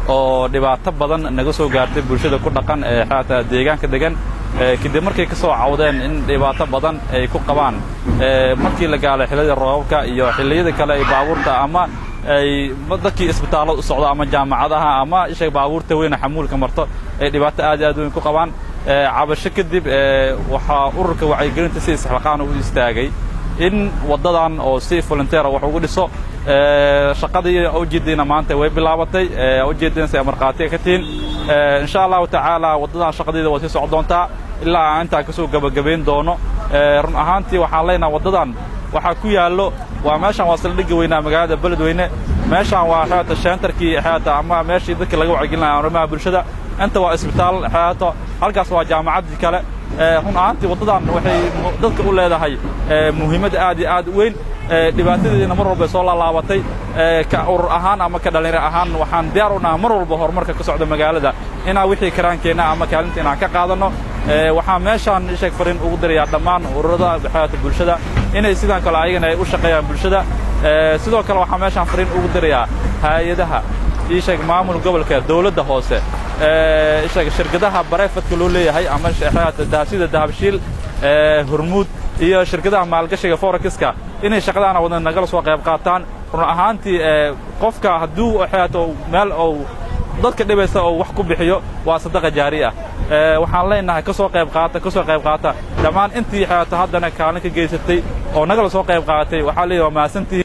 Oo dhibaato badan naga soo gaartay bulshada ku dhaqan ee xataa deegaanka degan, kadib markay ka soo cawdeen in dhibaato badan ay ku qabaan markii la gaalay xilliyada roobabka iyo xilliyada kale ay baabuurta ama ay dadkii isbitaallada u socdo ama jaamacadaha ama isha baabuurta weyne xamuulka marto ay dhibaato aad iyo aad weyn ku qabaan. Cabasho kadib, waxaa ururka wacyigelinta si isxilqaan u istaagay in waddadan oo si volunteer ah wax ugu dhiso. Shaqadii ujeeddiina maanta way bilaabatay, ujeeddiina si markhaatiga ka tihiin. Insha Allahu tacaala, waddadan shaqadeeda waa sii socon doontaa ilaa aan intaa kasoo gebagabayn doono. Run ahaantii, waxaan leenahay waddadan waxaa ku yaallo waa meeshan waa saldhigga weynaa magaalada Beledweyne. Meeshaan waa xeata centerkii xeata ama meeshii dadka laga wacyigelinaya arrimaha bulshada. Inta waa isbitaal xeato, halkaas waa jaamacaddii kale. Run ahaantii, waddadan waxay dadka u leedahay muhiimad aad iyo aad u weyn. Dhibaatadeediina mar walba soo laalaabatay. Ka urur ahaan ama ka dhallinyaro ahaan, waxaan diyaar u nahay mar walba horumarka ka socda magaalada inaan wixii karaankeenna ama kaalinta inaan ka qaadanno. Waxaan meeshaan isheeg fariin ugu dirayaa dhammaan ururada xeata bulshada inay sidaan kale ayagana ay u shaqeeyaan bulshada. Sidoo kale, waxaan meeshaan fariin ugu dirayaa hay-adaha, isheeg maamul gobolka, dawladda hoose, isheeg shirkadaha private-ka loo leeyahay ama sida Dahabshiil, Hormuud iyo shirkadaha maalgashiga forex-ka inay shaqadaana wadan nagala soo qayb qaataan. Run ahaantii, qofka hadduu xeato meel oo dadka dhibaysa oo wax ku bixiyo, waa sadaqa jaari ah. Waxaan leenahay ka soo qayb qaata, ka soo qayb qaata. Dhammaan intii xeato haddana kaalin ka geysatay oo nagala soo qayb qaadatay, waxaa leeyahay waa mahadsantihiin.